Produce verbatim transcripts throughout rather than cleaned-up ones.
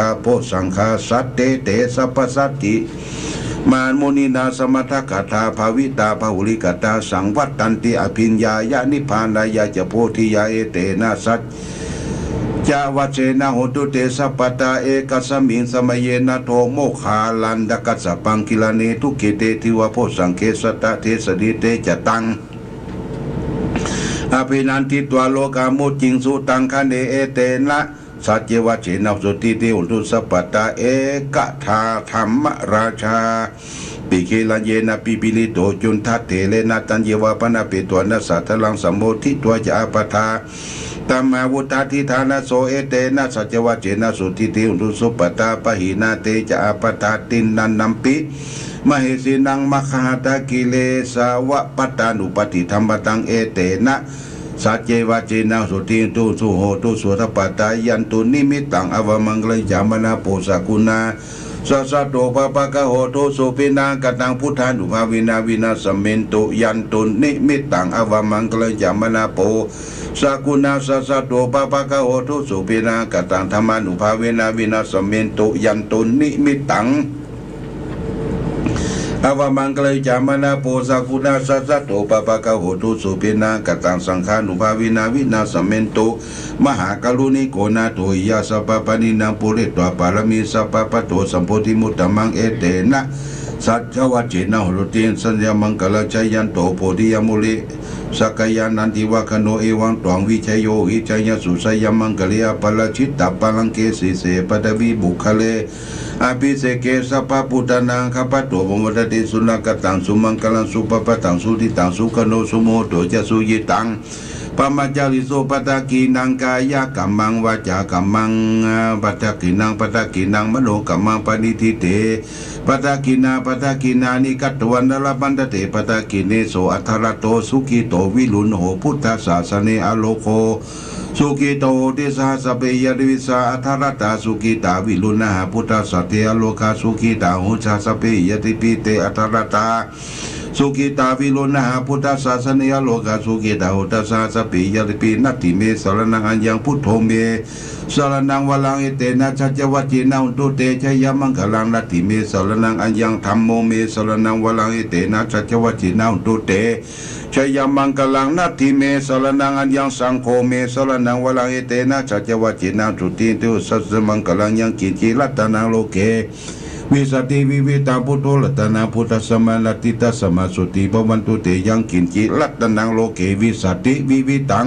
bojjhaṅgā bojjhaṅgā sattete sabbasatthimānmuninā sammadakkhātā bhāvitā bahulīkatā saṃvattanti abhiññāya nibbānāya ca bodhiyā. Etena sac- -cavajjena hotu te sabbadā. Ekasmiṃ samaye nātho moggallānakassapaṃ gilāne dukkhite divā bojjhaṅge satta desayi. Te ca taṃ abhinanditvā rogā mucciṃsu taṅkhaṇe. Etena saccavajjena sotthi te hotu sabbadā. Ekadā dhammarājāpi gelaññenābhipīḷito cundattherena taññeva bhaṇāpetvāna sādaraṃ sammoditvā ca ābādhā tamhā vuṭṭhāsi ṭhānaso. Etena saccavajjena sotthi te hotu sabbadā. Pahīnā te ca ābādhā tiṇṇannampi mahesinaṃ maggāhatakilesāva pattānuppattidhammataṃ. Etena saccavajjena sotthi te hotu sabbadā. Yandunnimittaṃ avamaṅgalañca manāpo sakuṇassa saddo pāpaggaho dussupinaṃ akantaṃ buddhānubhāvena vināsamentu. Yandunnimittaṃ avamaṅgalañca manāpo sakuṇassa saddo pāpaggaho dussupinaṃ akantaṃ dhammānubhāvena vināsamentu. Yandunnimittaṃ Avamaṅgale ca mārapo sakuṇassa saddo pāpaggaho dussupinaṃ akantaṃ saṅghānubhāvena vināsamentu. Mahākāruṇiko nātho hiyā sabbapāṇinaṃ pūretvā pāramī sabbā patto sambodhimuttamaṃ. Etena saccavajjena hotu te jayamaṅgalaṃ. Jayanto bodhiyā mūle sakyānaṃ nandivaḍḍhano evaṃ tvaṃ vijayo hohi jayassu jayamaṅgale aparājitapallaṅke sīse paṭhavipokkhare abhiseke sabbabuddhānaṃ aggappatto pamodati. Sunakkhattaṃ sumaṅgalaṃ supabhātaṃ suhuṭṭhitaṃ sukhaṇo sumuhutto ca suyiṭṭhaṃ brahmacārisu padakkhiṇaṃ kāyakammaṃ vācākammaṃ padakkhiṇaṃ padakkhiṇaṃ manokammaṃ paṇidhī te padakkhiṇā padakkhiṇāni katvāna labhantatthe padakkhiṇe. So atthaladdho sukhito viruḷho buddhasāsane arogo sukhito hoti saha sabbehi ñātibhi. Saha atthaladdhā sukhitā viruḷhā buddhasāsane arogā sukhitā hoti saha sabbehi ñātibhi. Te atthaladdhā sukhitā viruḷhā buddhasāsane arogā sukhitā hoti saha sabbehi ñātibhi. Natthi me saraṇaṃ aññaṃ buddho me saraṇaṃ varaṃ etena saccavajjena hotu te jayamaṅgalaṃ. Natthi me saraṇaṃ aññaṃ dhammo me saraṇaṃ varaṃ etena saccavajjena hotu te jayamaṅgalaṃ. Natthi me saraṇaṃ aññaṃ saṅgho me saraṇaṃ varaṃ etena saccavajjena hotu te jayamaṅgalaṃ. Yaṅkiñci ratanaṃ loke vijjati vividhaṃ puthu ratanaṃ buddhasamaṃ natthi tasmā sotthī bhavantu te. Yaṅkiñci ratanaṃ loke vijjati vividhaṃ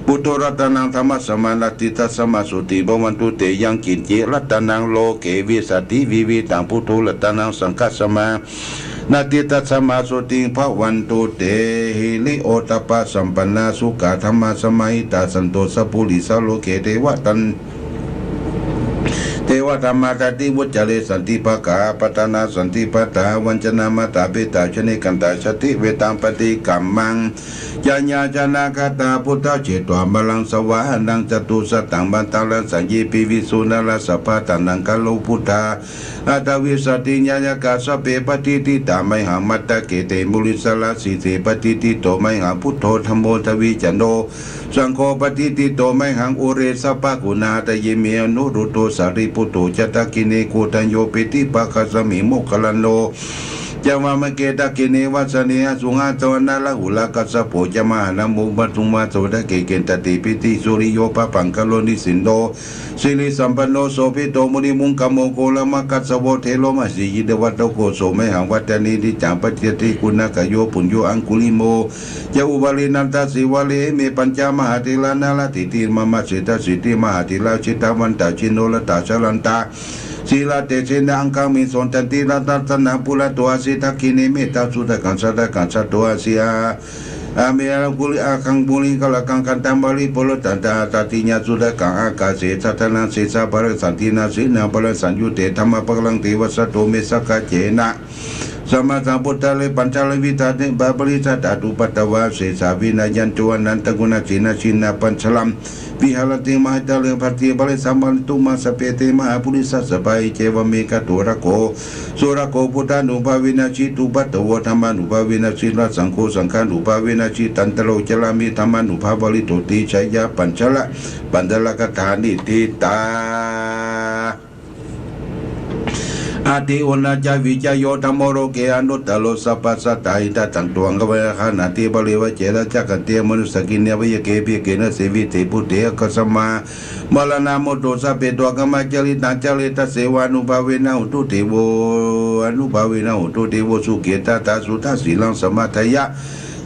puthu ratanaṃ dhammasamaṃ natthi tasmā sotthī bhavantu te. Yaṅkiñci ratanaṃ loke vijjati vividhaṃ puthu ratanaṃ saṅghasamaṃ natthi tasmā sotthī bhavantu te. Hiriottappasampannā sukkadhammasamāhitā santo sappurisā loke devataṃ devadhammāti vuccare. Santi pakkhā apattanā santi pādā avañcanā mātā petā janekantā jātivedhaṃ paṭikkamaṃ. Yaññā janakāyā buddhā jetvā māraṃ savāhanaṃ catusaccāmataraṃ saññepi visuddhā rājabhā taṇhaṅkaro buddhā aṭṭhavīsati nāyakā sabbe patiṭṭhitā mayhaṃ matthake te munissarā. Sīse patiṭṭhito mayhaṃ buddho dhammo dvijjano saṅgho patiṭṭhito mayhaṃ ure sabbaguṇādaye me anuruddho sārīputto ca dakkhiṇe koṇḍañño piṭṭhibhāgasmiṃ moggallāno ca vāmake. Dakkhiṇe vāsane aṅgulimālo ca rāhulā kassapo ca mahānāmo ubhāsuṃ vāsavattake. Kendatīti suriyo pabhaṅkaro nisinno sirisampanno sobhito munipuṅgavo. Kumārakassapo thero mahesī cittavādako so mayhaṃ vadane niccaṃ paṭicca buddhānussāraṃ. Puṇṇo aṅgulīmālo ca upālī nandasīvalī ime pañca mahātherā nālāṭe te mahāsena siddhiṃ mahātherā jitavantā jinorrathā jalantā sīlatejena aṅgamaṅgesuṃ. Nandivaḍḍhano purato āsi dakkhiṇe mettasuttakaṃ jātaka ṭhañhāya āsi āguṃ purisam aṅgulimālakaṃ. Khandhamoraparittañca āṭāṭiñca suttakaṃ ākāse chadanaṃ sesā pākārasaṇṭhitā sīlaṃ parasaṃyuttā dhammapakāraṃ devasāraṃ me sākacchena sammāsambuddhā. Re pañcavividhāni purisadammasārathi satthā supaddavā asesā vinayantu anantaguṇasenaṃ jinapañjaramādaye viharanti mahānāgarapatī purisamāradoṃ. Sabbe te mahāpurisāsabhā evaṃ me gāthā. Rakkho surakkho buddhānubhāvena jitupaddavo dhammānubhāvena jirasaṅgho saṅghānubhāvena jitandaro carāmi dhammānubhāvaṃ. Iti jaya pañcala pañcala gathā niṭṭhitā. Atthi uṇhissavijayo dhammo loke anuttaro sabbasattahitatthāya. Taṃ tvaṃ gabbhāvakkhāti parivajje rājadakkhiṇe manussānaṃ hinaṃ pāyake piṭakatthe buddhe āgatamha mārā muttā. Sabbe dukkhamā caritaṃ care tasseva ānubhāvena hotu devo ānubhāvena hotu devo sukhitattā. Suddhasīlaṃ samādāya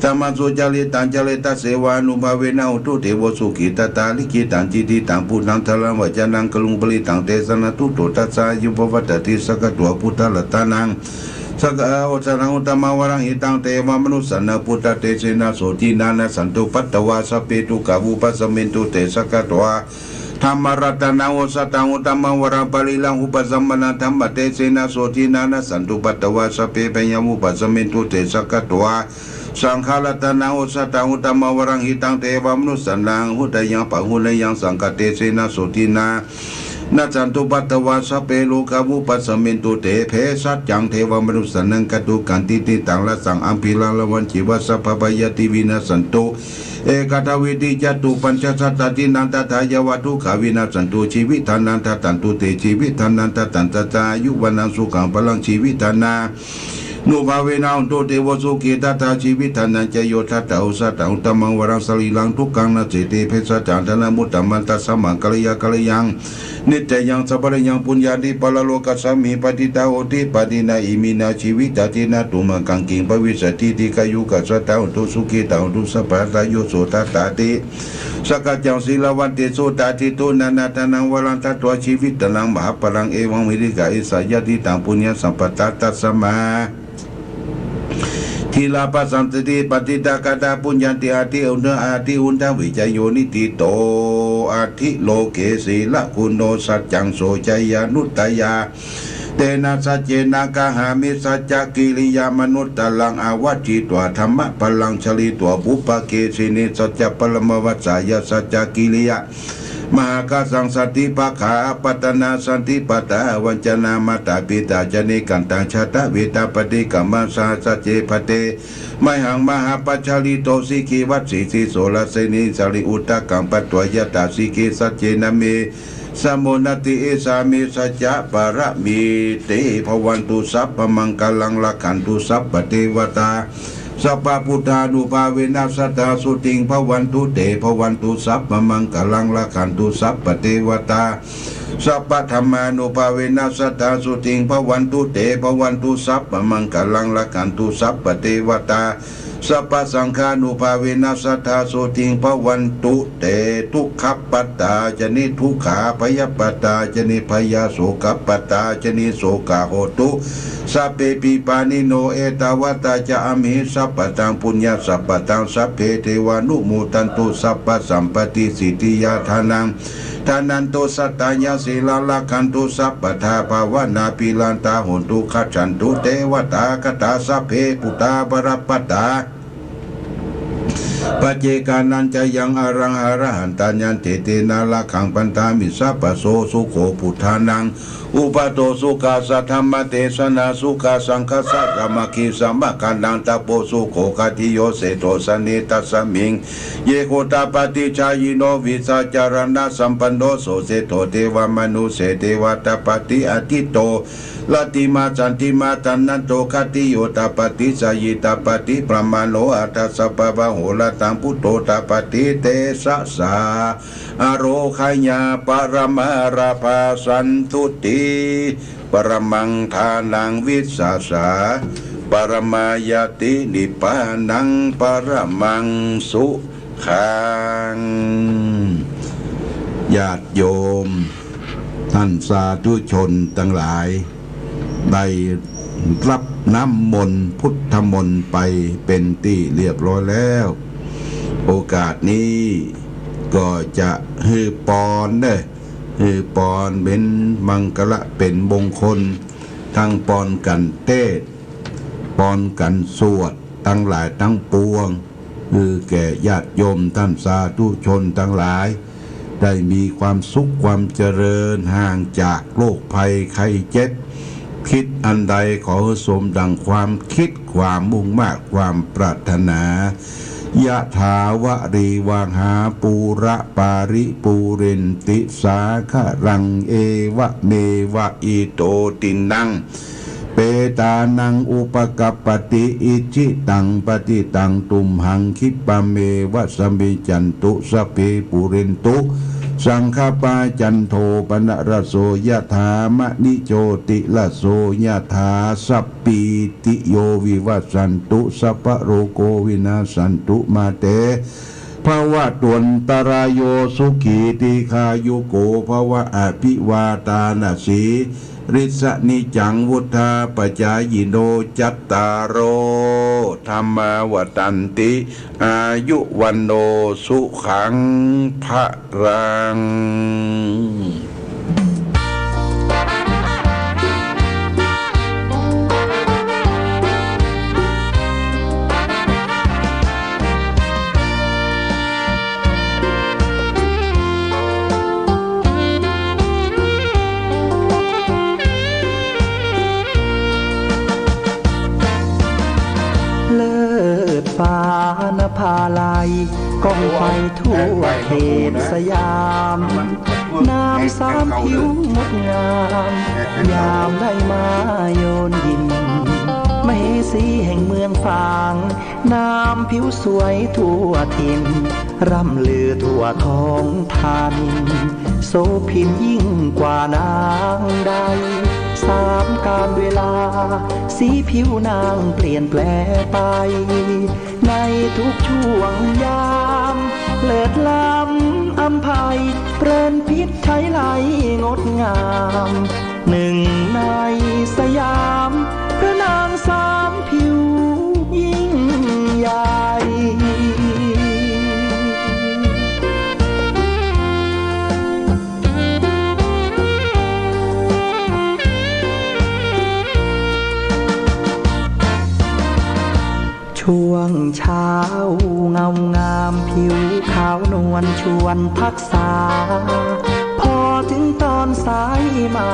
dhammaṃ sucaritaṃ care tasseva ānubhāvena hotu devo sukhitattā. Likkhitaṃ cintitaṃ pūretvā dhāraṃ vācanaṃ garuṃ paṇḍitāṃ desanaṃ tuto tathāgato pavattati. Sakkatvā buddharatanaṃ sārīputto sāvakaṃ āma osadhaṃ uttamaṃ varaṃ hitaṃ devamanussānaṃ buddhatejena sotthinā nassantupaddavā sabbe dukkhā vūpasamentu te. Sakkatvā dhammaratanaṃ osathaṃ uttamaṃ varaṃ pariḷāhūpasamanaṃ dhammatejena sotthinā nassantupaddavā sabbe bhayā vūpasamentu te. Sakkatvā saṅgharatanaṃ osathaṃ uttamaṃ varaṃ hitaṃ devamanussānaṃ hutayaṃ pahutayaṃ saṅghatejena sotthinā nassantupaddavā sabbe rogā vūpasamentu te. Bhejjhaṃ devamanussānaṃ kātukaṃ cintitaṃ rasaṃ abhiññāya matisaccakavādaketuṃ sabbabhayāpi vinassantu ekatvānīti. Catuppañcasataṃ dīnaṃ daḍāya vā dukkhā vinassantu jīvitdhanaṃ dadantu te jīvitdhanaṃ dadantattā āyu vaṇṇaṃ sukhaṃ balaṃ jīvitdhanaṃ nubhāvena hontu devesu sukhitattā. Jīvitañca yo dattā uttamaṃ varaṃ, sarīraṃ dukkham nassanti bhesajjaṃ, dhanamuttamaṃ tasmā karaṇīyaṃ karayaṃ nittamaṃ. Sabbaṃ karayaṃ puññaṃ paralokasmiṃ patiṭṭhā honti pāṇinā, iminā jīvitādinā tumhākaṃ kiṃ bhavissati. Dīghāyukā sadā hontu sukhitā hontu sabbadā. Yo sotthaṃ atthi sakkaccaṃ sīlavantesu, dāditū nānādānaṃ varaṃ datvā, jīvitaraṃ mahapphalaṃ, evaṃ viddhā esa yadidaṃ puññasampadaṃ. Tasmā dhīrā bhaṇanti patiṭṭhāgatā, bhuñjantī ādiyuṃ ādiyuṃ, vicayo niṭṭhito atthi loke. Sīlaguṇo saccaṃ soceyyanuddayā, tena saccena kāhāmi saccakiriyamanuttaraṃ. Āvajjitvā dhammabalaṃ charitvā pubbakesini, saccabalamavassāya saccakiriyamāhakaṃsaṃ. Santi pakkhā apattanā santi pādā avañcanā, mātā pitā ca nikkhantā jātaveda paṭikkama. Saha sacce bhaddekā mayhaṃ mahāpajjalito, sikkhivassi siso rājāni sārīputtānaṃ petvā yathā, sikkhī saccena me samo natthi, esā me saccapāramīti. Bhavatu sabbamaṅgalaṃ, rakkhantu sabbadevatā, sabbabuddhānubhāvena sadā sotthī bhavantu te. Bhavatu sabbamaṅgalaṃ, rakkhantu sabbadevatā, sabbadhammānubhāvena sadā sotthī bhavantu te. Bhavatu sabbamaṅgalaṃ, rakkhantu sabbadevatā, sabbasaṅghānubhāvena sadā sotthī bhavantu te. Dukkhappattā ca niddukkhā, bhayappattā ca nibbhayā, sokappattā ca nissokā hontu sabbepi pāṇino. Ettāvatā ca amhehi sambhataṃ puññasampadaṃ, sabbe devānumodantu sabbasampattisiddhiyā. Dānaṃ dadantu saddhāya, sīlaṃ rakkhantu sabbadā, bhāvanābhiratā hontu, gacchantu devatāgatā. Sabbe buddhā balappattā, paccekānañca yaṃ balaṃ, arahantānañca tena rakkhaṃ bandhāmi sabbaso. Sukho buddhānaṃ uppādo, sukhā saddhammadesanā, sukhā saṅghassa sāmaggī, samaggānaṃ tapo sukho. Khadiyyo seṭṭho janetasmiṃ, ye hotapāti jhāyino, vijjācaraṇasampanno, so seṭṭho devamanussānaṃ, devānaṃ pati atīto, rattimānā santā santā, nando khadiyyo tapati, jhāyī tapati brāhmaṇo, atha sabbamahorattiṃ buddho tapati tejasā. Ārogyañca paramalābhā, santuṭṭhī paramaṃ dhanaṃ, vissāsaṃ paramā ñātī, nibbānaṃ paramaṃ sukhaṃ. ญาติโยม ท่านสาธุชนทั้งหลาย ได้รับน้ำมนต์พุทธมนต์ไปเป็นที่เรียบร้อยแล้ว โอกาสนี้ก็จะหื้อปอนเด้อ หื้อปอนเป็นมังคละเป็นมงคล ทั้งปอนกั๋นเตศน์ ปอนกั๋นสวด ทั้งหลายทั้งปวง คือแก่ญาติโยมท่านสาธุชนทั้งหลาย ได้มีความสุขความเจริญ ห่างจากโรคภัยไข้เจ็บ คิดอันใดขอให้สมดังความคิด ความมุ่งมาด ความปรารถนา Yathā vārivahā pūrā paripūrenti sāgaraṃ, evameva ito dinnaṃ petānaṃ upakappati. Icchitaṃ patthitaṃ tumhaṃ khippameva samijjhatu, sabbe pūrentu saṅkappā, cando paṇṇaraso yathā, maṇi jotiraso yathā. Sabbītiyo vivajjantu, sabbarogo vinassatu, mā te bhavatvantarāyo, sukhī dīghāyuko bhava. Abhivādanasīlissa niccaṃ vuḍḍhāpacāyino, cattāro dhammā vaḍḍhanti, āyu vaṇṇo sukhaṃ balaṃ. เลิศฟ้านภาลัย ก้องไฟทั่วเขตสยาม น้ำสามผิวงดงาม ยามได้มาโยนยิน มเหสีแห่งเมืองฝาง น้ำผิวสวยทั่วถิ่น ร่ำลือทั่วท้องธานิน โสภินยิ่งกว่านางใด สามกาลเวลา สีผิวนางเปลี่ยนแปลไป ในทุกช่วงยาม เลิศล้ำอำไพ เพลินพิษไทไลงดงาม หนึ่งในสยาม พระนางสามผิวยิ่งใหญ่ ช่วงเช้าเงางามผิวขาวนวลชวนทักษา พอถึงตอนสายมา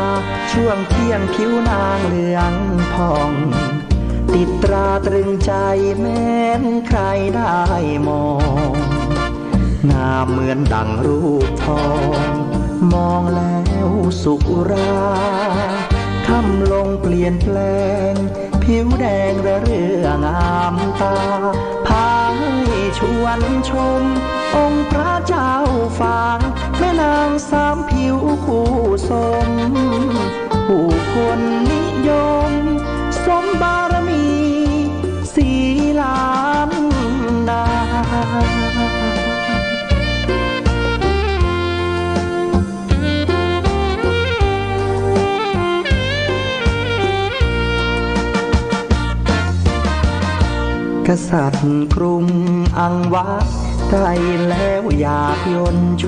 ช่วงเที่ยงผิวนางเหลืองผ่อง ติดตราตรึงใจแม้นใครได้มอง งามเหมือนดังรูปทอง มองแล้วสุขอุรา ค่ำลงเปลี่ยนแปลง ผิวแดงระเรื่องามตา พาให้ชวนชม องค์พระเจ้าฝาง แม่นางสามผิวคู่สม ผู้คนนิยม สมบารมี สีล้านนา กษัตริย์กรุงอังวะ ใกล้แล้วอยากยนต์ช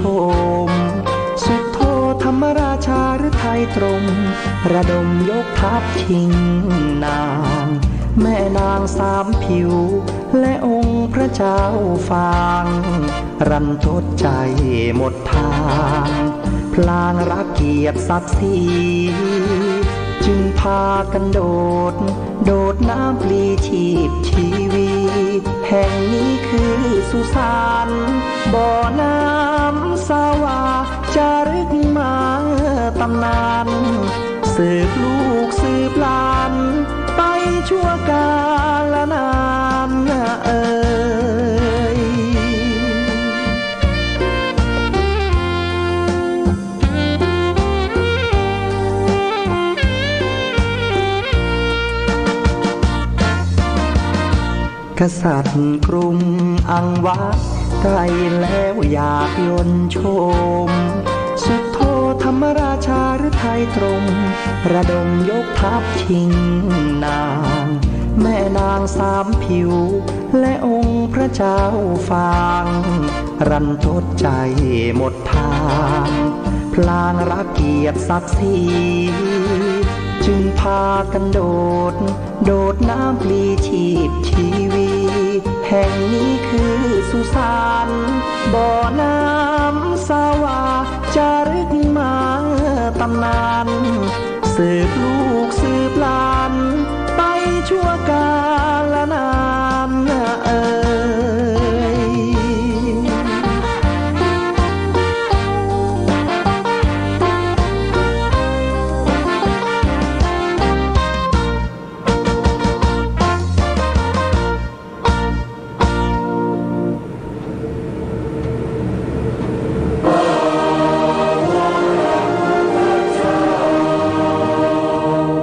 ม สุโธธรรมราชาฤทัยตรง ระดมยกทัพชิงนาง แม่นางสามผิว และองค์พระเจ้าฝาง รันทดใจหมดทาง พลางรักเกียรติศักดิ์ศรี จึงพากันโดด โดดน้ำปลีชีพชีวี แห่งนี้คือสุสาน บ่อน้ำสาวา จารึกมาตำนาน สืบลูกสืบหลาน ไปชั่วกาลนานเอ่ย กษัตริย์กรุงอังวะ ใกล้แล้วอยากยนต์ชม สุโธธรรมราชาฤทัยตรง ระดมยกทัพชิงนาง แม่นางสามผิว และองค์พระเจ้าฝาง รันทดใจหมดทาง พลางรักเกียรติศักดิ์ศรี จึงพากันโดด โดดน้ำปลีชีพชีวี แห่งนี้คือสุสาน บ่อน้ำสาวา จารึกมาตำนาน สืบลูกสืบหลาน